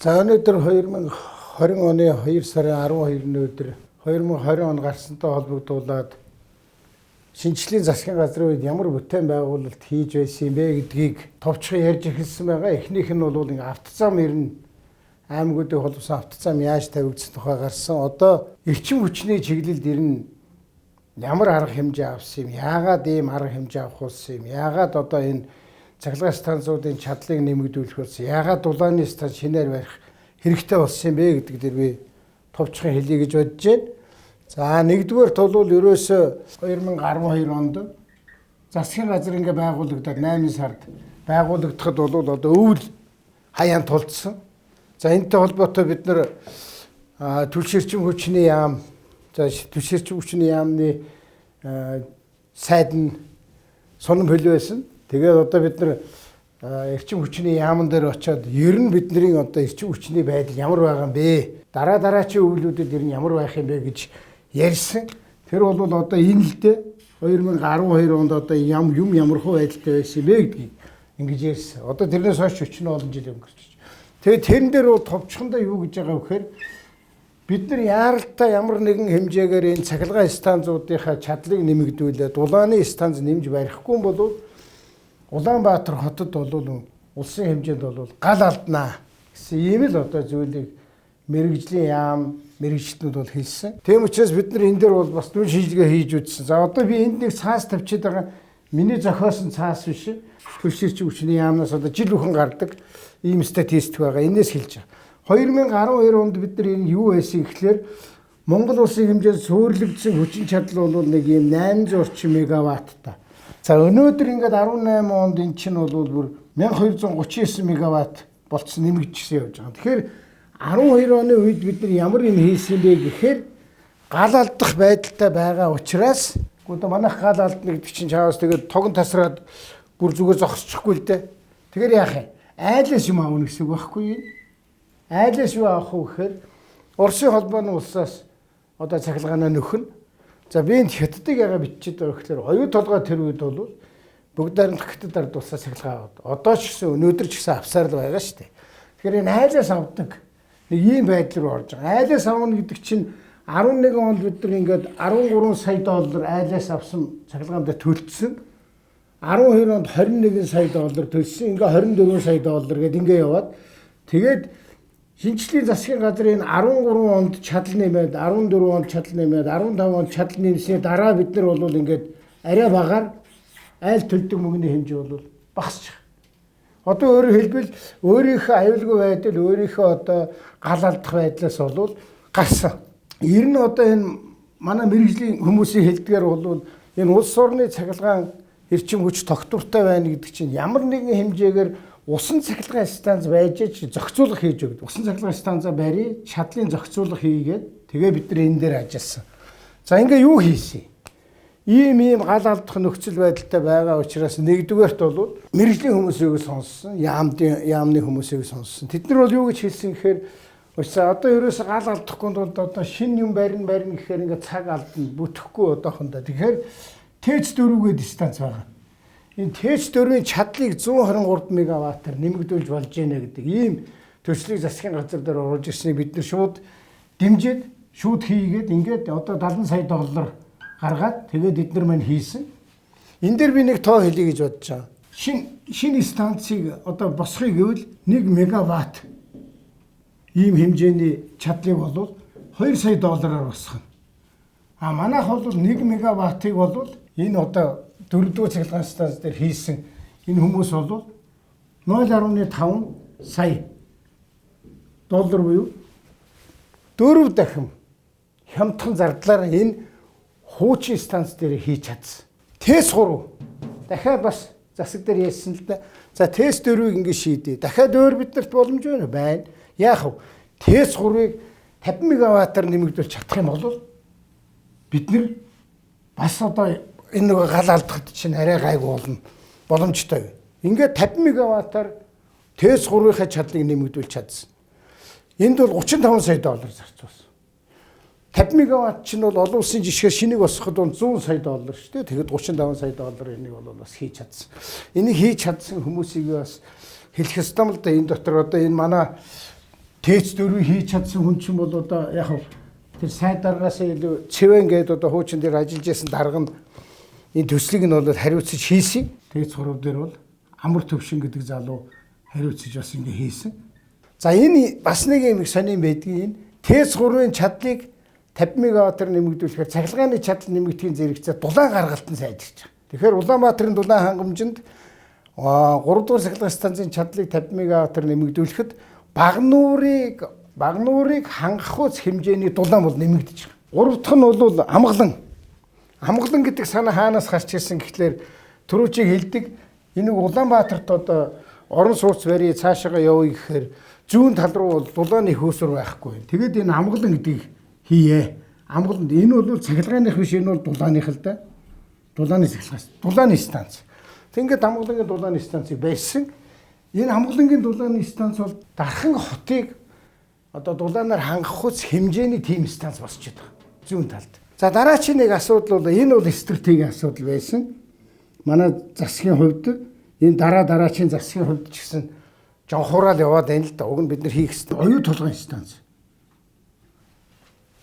За, өнөөдөр 2020 оны 2 сарын 12-ны өдөр 2020 он гарсантай холбогдуулаад шинжлэлийн засгийн газрын үед ямар бүтээн байгуулалт хийж байсан юм бэ гэдгийг товчхон ярьж эхэлсэн байгаа. Эхнийх нь бол ингээ автозам ер нь аймагуудыг холбосон автозам яаж тавигдсан тухай гарсан. Одоо эрчим хүчний чиглэлд ер нь ямар арга хэмжээ авсан юм? Яагаад ийм арга хэмжээ авах болсон юм? Яагаад одоо энэ цахилгаан станцуудын чадлыг нэмэгдүүлэх болсон? Яагаад дулааны станц шинээр барих хэрэгтэй болсон юм бэ гэдэг дээр би товчхон хэлье гэж бодож байна. За, нэгдүгээр тулвал ерөөсөө 2012 онд засгийн газар ингээ байгуулагдаад 8 сард байгуулагдахад бол одоо өвөл хаяан тулцсан. За, энэтэй холбоотой бид нар түлш эрчим хүчний яам, за, түлш эрчим хүчний яамны сайд нь Сунам хөлөө байсан. Тэгээд одоо бид нар эрчим хүчний яамн дээр очиод ер нь бидний одоо эрчим хүчний байдал ямар байгаа юм бэ? Дараа дараачийн өвлүүдэд ер нь ямар байх юм бэ гэж ярьсан. Тэр бол одоо энэ л дээ 2012 онд одоо юм ямархуу байдалтай байсан юм бэ гэдгийг ингэж ярьсан. Одоо тэрнээс хойш өчнө олон жил өнгөрч. Тэгээд тэрэн дээр бол товчхондоо юу гэж байгаа вэ гэхээр бид нар яаралтай ямар нэгэн хэмжээгээр энэ цахилгаан станцуудынхаа чадлыг нэмэгдүүлээд дулааны станц нэмж барихгүй бол Улаанбаатар хотод бол улсын хэмжээнд бол гал алднаа гэсэн ийм л одоо зүйлийг мэргэжлийн яам мэргэжилтнүүд бол хэлсэн. Тийм учраас бид нар энэ дээр бол бас дүн шинжилгээ хийж үзсэн. За, одоо би энд нэг цаас тавьчихад байгаа. Миний зохиосон цаас биш. Түлш эрчим хүчний яамнаас одоо жил бүхэн гардаг ийм статистик байгаа. Энээс хэлж байгаа. 2012 онд бид нар энэ юу байсан гэхлээр Монгол улсын хэмжээнд суйрлагдсан хүчин чадал бол нэг ийм 800 орчим мегаватттай. За, өнөөдөр ингээд 18 онд эн чинь бол бүр 1239 мегаватт болцсон, нэмэгдчихсэн явж байгаа. Тэгэхээр 12 оны үед бид нар ямар юм хийсэн бэ гэхээр гал алдах байдалтай байгаа учраас одоо манайх гал алдна гэдэг чинь чаавас тэгээд тогон тасраад бүр зүгээр зогсчихгүй л дээ. Тэгэхээр яах юм? Айлаас юм авна гэсэн үг байхгүй юу? Айлаас юу авах вэ гэхээр Оросын холбооны улсаас одоо цахилгаанаа нөхөн. За, би энд хятадыг ягаа бичээд байгаа гэхээр оюу толгой тэр үед бол бүгд найрамдах хятад ард улсаас цахилгаан аваад. Одоо ч гэсэн, өнөөдөр ч гэсэн авсаар л байгаа шүү дээ. Тэгэхээр энэ айлаас авдаг нэг ийм байдал руу орж байгаа. Айлаас авна гэдэг чинь 11 онд бид нар ингээд 13 сая доллар айлаас авсан цахилгаан дээр төлчихсөн. 12 онд 21 сая доллар төлсөн. Ингээ 24 сая доллар гээд ингээ яваад тэгээд шинжлэлийн засгийн газрын 13 онд чадал нэмээд, 14 онд чадал нэмээд, 15 онд чадал нэмсний дараа бид нар бол ингээд арай багаар айл төлдөг мөнгөний хэмжээ бол багасч байгаа. Одоо өөрөөр хэлбэл өөрийнхөө аюулгүй байдал, өөрийнхөө одоо гал алдах байдлаас бол гарсан. Ер нь одоо энэ манай мэргэжлийн хүмүүсийн хэлдгээр бол энэ улс орны цахилгаан эрчим хүч тогтвортой байна гэдэг чинь ямар нэгэн хэмжээгээр усан цахилгаан станц байж ч зохицуулах хийж өгдөг. Усан цахилгаан станцаа барья, чадлын зохицуулах хийгээд тэгээ бид нар энэ дээр ажилласан. За, ингээ юу хийсэн? Ийм ийм гал алдах нөхцөл байдалтай байгаа учраас нэгдүгээрт бол мэргэжлийн хүмүүсийг сонссон, яамны хүмүүсийг сонссон. Тэд нар бол юу гэж хэлсэн гэхээр уусаа одоо ерөөсөө гал алдахгүй тулд одоо шинэ юм барина барина гэхээр ингээ цаг алдна, бүтэхгүй одоохондоо. Тэгэхээр ТЭЦ 4 гээд станц байгаа. Энэ ТЭЦ 4-ийн чадлыг 123 мегаваттаар нэмэгдүүлж болж байна гэдэг ийм төслийг засгийн газар дээр оруулж ирснийг бид нар шууд дэмжиж, шууд хийгээд ингээд одоо 70 сая доллар гаргаад тэгээд эднэр маань хийсэн. Энэ дээр би нэг тоо хэлье гэж бодож байгаа. Шинэ станцыг одоо босхийг гэвэл 1 мегаватт ийм хэмжээний чадлыг бол 2 сая доллараар босгоно. А манайх бол 1 мегаваттыг бол энэ одоо дөрөвдүгээр цахилгаан станц дээр хийсэн энэ хүмүүс бол 0.5 сая доллар буюу дөрөв дахин хямдхан зардлаар энэ хуучин станц дээр хийж чадсан. ТЭЦ 3 дахиад бас засаг дээр ярьсан л да. За, ТЭЦ 4-ийг ингэ шийдээ. Дахиад өөр биднэрт боломж байна. Байна. Яах вэ? ТЭЦ 3-ыг 50 мегаваттаар нэмэгдүүлж чадах юм бол бид нар бас одоо энэ нэг гал алдахад чинь арай гайгүй болно. Боломжтой. Ингээд 50 мегаваттаар ТЭЦ 3-ынхаа чадлыг нэмэгдүүлж чадсан. Энд бол 35 сая доллар зарцуулсан. 50 мегаватт чинь бол олон улсын жишгээр шинийг босгоход бол 100 сая доллар шүү дээ. Тэгэхэд 35 сая доллар энийг бол бас хийж чадсан. Энийг хийж чадсан хүмүүсийг бас хэлэх ёстой л да. Энэ дотор одоо энэ манай ТЭЦ 4-ийг хийж чадсан хүн чинь бол одоо яг тэр сайд даргаас илүү Цэвэн гээд одоо хуучин дээр ажиллаж байсан дарга нь энэ төслийг нь бол хариуцаж хийсэн. ТЭЦ 3 дээр бол Амар Төвшин гэдэг залуу хариуцаж бас ингэ хийсэн. За энэ бас нэг юм их сонин байдгийг энэ ТЭЦ 3-ын чадлыг 50 мегаваттаар нэмэгдүүлэхээр цахилгааны чадал нэмэгдэхийн зэрэгцээ дулаан гаргалт нь сайжирч байгаа. Тэгэхээр Улаанбаатарын дулаан хангамжинд 3 дугаар цахилгаан станцын чадлыг 50 мегаваттаар нэмэгдүүлэхэд Багнуурыг хангах хэмжээний дулаан бол нэмэгдэж байгаа. Гурав дахь нь бол амгалан. Амгалан гэдэг санаа хаанаас гарч ирсэн гэхлээр түрүүчийг хэлдэг энийг Улаанбаатарт одоо орон сууц барья цаашаага явъя гэхээр зүүн тал руу бол дулааны хөөсөр байхгүй. Тэгээд энэ амгалан гэдгийг хийе. Амгаланд энэ бол цахилгааных биш, энэ бол дулааных л да. Дулааны цахилгаан. Дулааны станц. Ингээд амгалангийн дулааны станцыг байсан. Энэ амгалангийн дулааны станц бол Дархан хотыг одоо дулаанаар хангах хэмжээний тийм станц босч байгаа. Зүүн талд. За дараачийн нэг асуудал бол энэ бол стратегийн асуудал байсан. Манай засгийн хувьд энэ дараачийн засгийн хувьд ч гэсэн жонхураал яваад байна л да. Уг нь бид нар хийх ёстой. Оюу тулгын станц.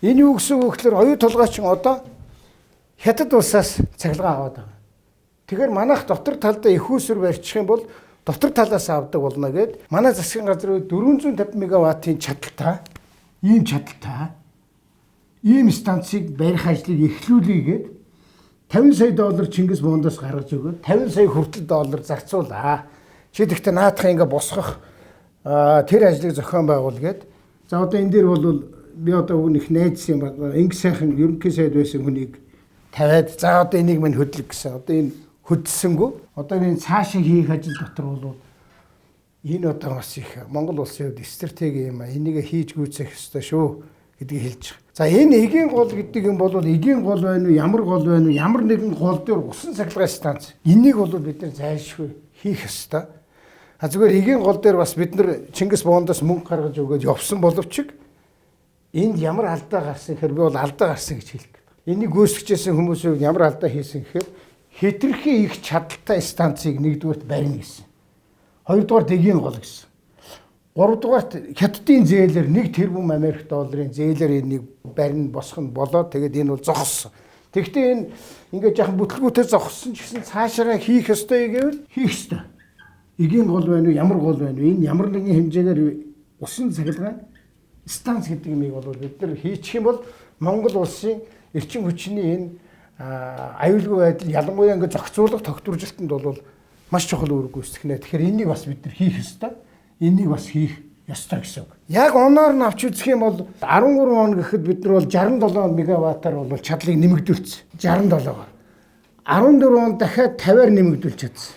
Энэ юу гэсэн үг гэхээр оюу тулгай чинь одоо Хятад улсаас цахилгаан аваад байгаа. Тэгэхээр манайх дотор талдаа их усүр барьчих юм бол дотор талаас авдаг болно гэд манай засгийн газар 450 мегаваттын чадaltaй, ийм чадaltaй, ийм станцыг барих ажлыг эхлүүлье гэд 50 сая доллар Чингис Бондоос гаргаж өгөөд 50 сая хүртэл доллар зарцуулаа. Чи тэгтээ наадах ингээ босгох тэр ажлыг зохион байгуул гэд. За одоо энэ дээр бол би одоо үн их найдсан юм. Инг сайхан ерөнхий сайд байсан хүнийг тавиад за одоо энийг мань хөдлөг гэсэн. Одоо энэ хөдөлсөнгөө. Одоо энэ цаашаа хийх ажил дотор бол энэ одоо бас их Монгол улсын хувьд стратеги юм а. Энийг хийж гүйцэх ёстой шүү гэдгийг хэлж байгаа. За энэ эгийн гол гэдэг юм бол эгийн гол байна уу, ямар гол байна уу, ямар нэгэн гол дээр усан цахилгаан станц. Энийг бол бид нар зайлшгүй хийх ёстой. А зүгээр эгийн гол дээр бас бид нар Чингис Бондоос мөнгө гаргаж өгөөд явсан боловч энд ямар алдаа гарсан гэхээр би бол алдаа гарсан гэж хэлэх гээд. Энийг гүйцэтгэжсэн хүмүүсийн хувьд ямар алдаа хийсэн гэхээр хэтэрхий их чадaltaй станцыг нэгдүгээрт барина гэсэн. Хоёрдугаарт эгийн гол гэсэн. Гуравдугаарт Хятадын зээлээр 1 тэрбум Америк долларын зээлээр энийг барина босгоно болоод тэгээд энэ бол зогссон. Тэгэхдээ энэ ингээд яхан бүтлгүүтээ зогссон ч гэсэн цаашаараа хийх ёстой гэвэл хийх ёстой. Эгийн гол байна уу, ямар гол байна уу? Энэ ямар нэгэн хэмжээгээр усан цахилгаан станц гэдэг юмыг бол бид нар хийчих юм бол Монгол улсын эрчим хүчний энэ аюулгүй байдал ялангуяа ингээд зохицуулах тогтворжилтод бол маш чухал үүрэг гүйцэтгэх нэ. Тэгэхээр энийг бас бид нар хийх ёстой. Энийг бас хийх ёстой гэсэн үг. Яг оноор нь авч үзэх юм бол 13 он гэхэд бид нар бол 67 мегаваттаар бол чадлыг нэмэгдүүлсэн. 67-оор. 14 он дахиад 50-аар нэмэгдүүлж чадсан.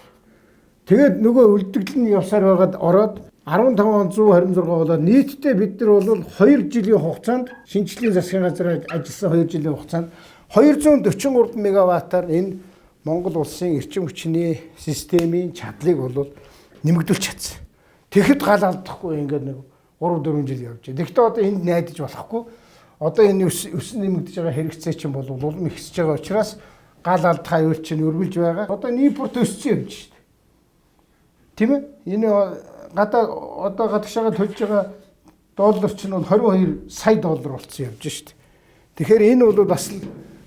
Тэгээд нөгөө үлдэгдэл нь явсаар байгаад ороод 15 он 126 болоод нийтдээ бид нар бол 2 жилийн хугацаанд шинжлэлийн засгийн газар ажилласан 2 жилийн хугацаанд 243 мегаваттаар энэ Монгол улсын эрчим хүчний системийн чадлыг бол нэмэгдүүлж чадсан. Тэгэхэд гал алдахгүй ингээд нэг 3-4 жил явж байна. Тэгэхдээ одоо энд найдаж болохгүй. Одоо энэ өсөн нэмэгдэж байгаа хэрэгцээ чинь бол улам ихсэж байгаа учраас гал алдах аюул чинь өргөлж байгаа. Одоо импорт өссөн явж шүү дээ. Тийм ээ? Энэ гадаа одоо гадагшаага төлж байгаа доллар чинь бол 22 сая доллар болсон явж шүү дээ. Тэгэхээр энэ бол бас л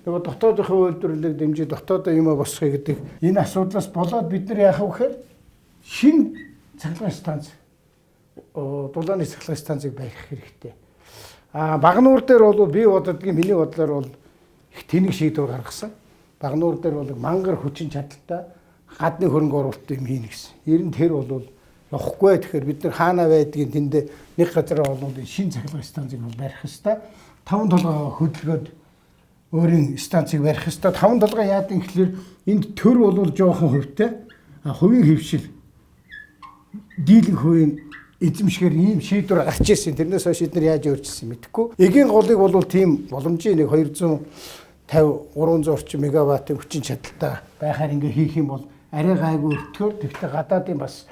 нөгөө дотоодынхоо үйлдвэрлэлийг дэмжиж дотоодоо юм босгоё гэдэг энэ асуудлаас болоод бид нар яах вэ гэхээр шинэ цахилгаан станц дулааны цахилгаан станцыг барих хэрэгтэй. А Багнуур дээр бол би боддгийн миний бодлоор бол их тэнэг шийдвэр гаргасан. Багнуур дээр бол мангар хүчин чадалтай гадны хөрөнгө оруулалт юм хийнэ гэсэн. Ер нь тэр бол явахгүй. Тэгэхээр бид нар хаана байдгийг тэндээ нэг газараа бол шинэ цахилгаан станцыг бол барих ёстой. Таван толгойгоо хөдөлгөөд өөрийн станцыг барих ёстой. Таван толгой яадаг гэхлээр энд төр бол жоохон хувьтай. А хувийн хэвшил дийлэнх хувийн эзэмшгээр ийм шийдвэр гарч ирсэн. Тэрнээс хойш эдгээр яаж өөрчилсөн мэдэхгүй. Эгийн голыг бол тийм боломжийн нэг 250 300 орчим мегаваттын хүчин чадалтай байхаар ингээ хийх юм бол арай гайгүй өртгөөр тэгтээ гадаадын бас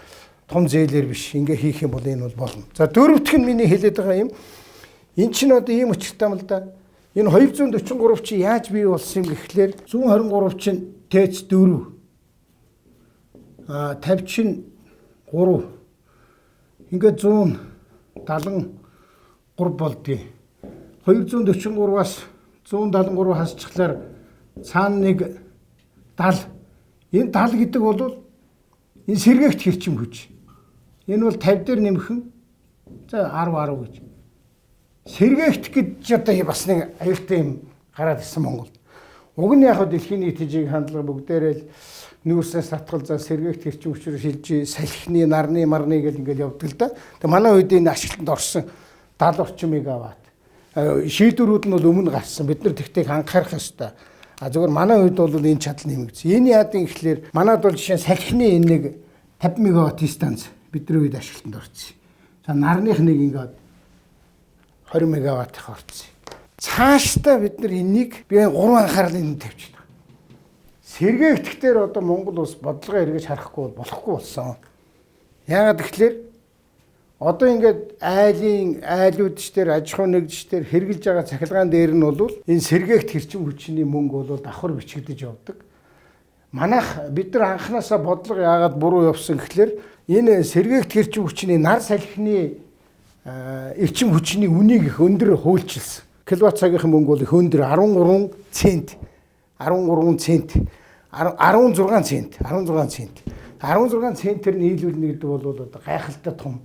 том зээлээр биш ингээ хийх юм бол энэ бол болно. За дөрөвдөх нь миний хэлээд байгаа юм. Эн чинь одоо ийм учиртай юм л да. Энэ 243 чи яаж бий болсон юм гэхлээр 123 чинь ТЭЦ 4. А 50 чинь 3. Ингээд 173 3 болдгийг. 243-аас 173 хасчихлаар цаана нэг 70. Энэ 70 гэдэг бол энэ сэргээгт хэрчим хүч. Энэ бол 50 дээр нэмхэн за 10 10 гэж. Сэргээгт гэж одоо бас нэг аюултай юм гараад ирсэн Монголд. Уг нь яг дэлхийн нийт хэмжээний хандлага бүгдээрээ л нүүрсээс татгал за сэргээгт хэрчим хүчээр шилжиж салхины нарны марны гэл ингээл явдаг л да. Тэгээ манай үед энэ ашиглалтанд орсон 70 орчим мегаватт. Шийдвэрүүд нь бол өмнө гарсан. Бид нар тэгтийг анхаарах ёстой. А зөвхөн манай үед бол энэ чадал нэмэгдсэн. Энэ яадаг гэхлээр манад бол жишээ нь салхины энэ нэг 50 мегаватт станц бидний үед ашиглалтанд орсон. За нарных нэг ингээд 20 мегаватт их орсон. Цаашдаа бид нар энийг би гурван анхаарлын тавьж байна. Сэргээгдэхтэр одоо Монгол улс бодлогоо эргэж харахгүй бол болохгүй болсон. Яагаад гэхлээр одоо ингээд айлын айлууд ч дээр аж ахуй нэгжч дээр хэрглэж байгаа цахилгаан дээр нь бол энэ сэргээгт хэрчим хүчний мөнгө бол давхар бичигдэж явдаг. Манайх бид нар анханасаа бодлого яагаад буруу явсан гэхлээр энэ сэргээгт хэрчим хүчний нар салхины эрчим хүчний үнийг их өндөр хуульчилсан. Киловатт цагийн мөнгө бол их өндөр 13 цент 13 цент 16 цент 16 цент 16 центээр нийлүүлнэ гэдэг бол одоо гайхалтай том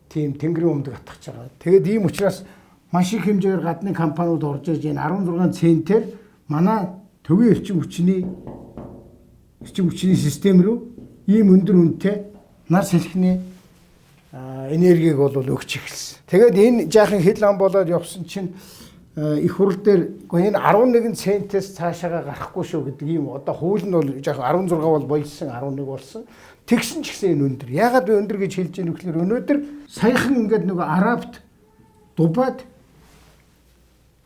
тийм тэнгэрийн өмдөг атгах байгаа. Тэгээд ийм учраас маш их хэмжээгээр гадны компаниуд орж иж энэ 16 центээр манай төвийн эрчим хүчний систем рүү ийм өндөр үнэтэй нар салхины энергийг бол өгч эхэлсэн. Тэгээд энэ жаахан хил ам болоод явсан чинь их хурл дээр энэ 11 центээс цаашаага гарахгүй шүү гэдэг ийм одоо хууль нь бол жаахан 16 бол болсон 11 болсон. Тэгсэн ч гэсэн энэ өндөр. Яагаад би өндөр гэж хэлж ийм гэхээр өнөөдөр саяхан ингээд нөгөө Арабт, Дубайд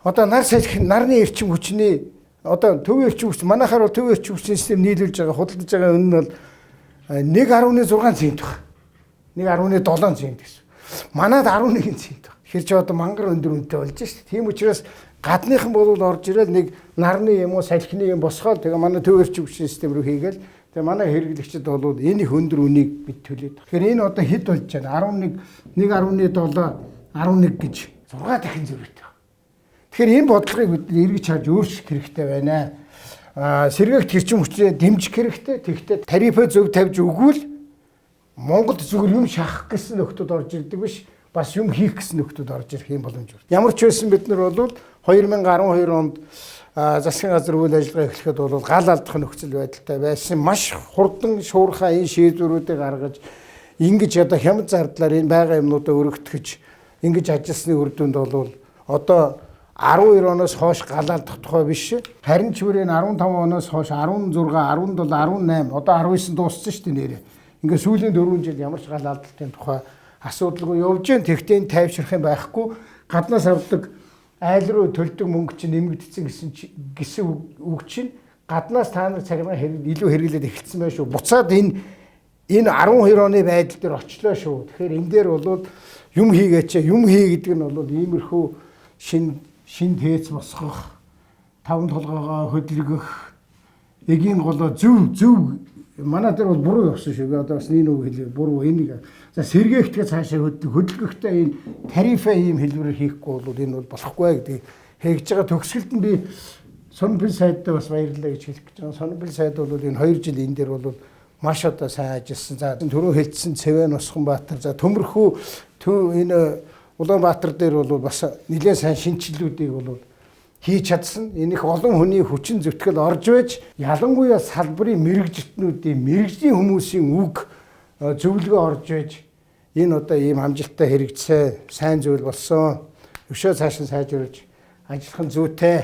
одоо нар салхи нарны эрчим хүчний одоо төвийн эрчим хүч манайхаар бол төвийн эрчим хүчний систем нийлүүлж байгаа худалдаж байгаа үнэ нь бол 1.6 цент баг. 1.7 цент гэсэн. Манад 11 цент баг. Тэгэхээр чи одоо мангар өндөр үнэтэй болж шээ. Тийм учраас гадныхан бол орж ирэл нэг нарны юм уу салхины юм босгоол тэгээ манай төв эрчим хүчний систем рүү хийгээл тэгээ манай хэрэглэгчид бол энэ их өндөр үнийг бид төлөөд. Тэгэхээр энэ одоо хэд болж байна? 11 1.7 11 гэж 6 дахин зөрүүтэй. Тэгэхээр энэ бодлогыг бид эргэж харж өөрчлөх хэрэгтэй байна. Сэргээгт хэрчим хүчээ дэмжих хэрэгтэй. Тэгэхдээ тарифаа зөв тавьж өгвөл Монголд зүгээр юм шахах гэсэн нөхдүүд орж ирдэг биш. Бас юм хийх гэсэн нөхдүүд орж ирэх юм боломж байна. Ямар ч байсан бид нар бол 2012 онд засгийн газар үйл ажиллагаа эхлэхэд бол гал алдах нөхцөл байдалтай байсан. Маш хурдан шуурхай энэ шийдвэрүүдийг гаргаж ингэж одоо хямд зардлаар энэ байгаа юмнуудаа өргөтгөж ингэж ажилласны үр дүнд бол одоо 12 оноос хойш гал алдах тухай биш. Харин ч бүрийн 15 оноос хойш 16, 17, 18 одоо 19 дууссан шүү дээ нэрээ. Ингээ сүүлийн 4 жил ямар ч гал алдалтын тухай асуудалгүй явж гэн. Тэгтээ энэ тайвшрах юм байхгүй. Гаднаас авдаг айл руу төлдөг мөнгө чинь нэмэгдсэн гэсэн үг чинь гаднаас та нар цахилгаан илүү хэрэглээд эхэлсэн байх шүү. Буцаад энэ 12 оны байдал дээр очлоо шүү. Тэгэхээр энэ дээр бол юм хийгээч, юм хий гэдэг нь бол иймэрхүү шин тээц босгох, таван толгоогоо хөдөлгөх, эгийн голоо зөв манай дээр бол буруу явсан шүү. Би одоо бас нэг үг хэлээ. Буруу энийг. За сэргээгтгээ цаашаа хөдөлгөхтэй энэ тарифаа ийм хэлбэрээр хийхгүй бол энэ бол болохгүй гэдгийг хийж байгаа. Төгсгөлд нь би Сонбил сайдтай бас баярлалаа гэж хэлэх гэж байгаа. Сонбил сайд бол энэ 2 жил энэ дээр бол маш одоо сайн ажилласан. За түрүү хэлсэн Цэвэн Усганбаатар, за Төмөрхүү энэ Улаанбаатар дээр бол бас нэлээд сайн шинэчлэлүүдийг бол хийж чадсан. Энэ их олон хүний хүчин зүтгэл орж байж ялангуяа салбарын мэргэжилтнүүдийн мэргэжлийн хүмүүсийн үг зөвлөгөө орж байж энэ одоо ийм амжилттай хэрэгжсэн сайн зүйл болсон. Өшөө цааш нь сайжруулж ажиллах нь зүйтэй.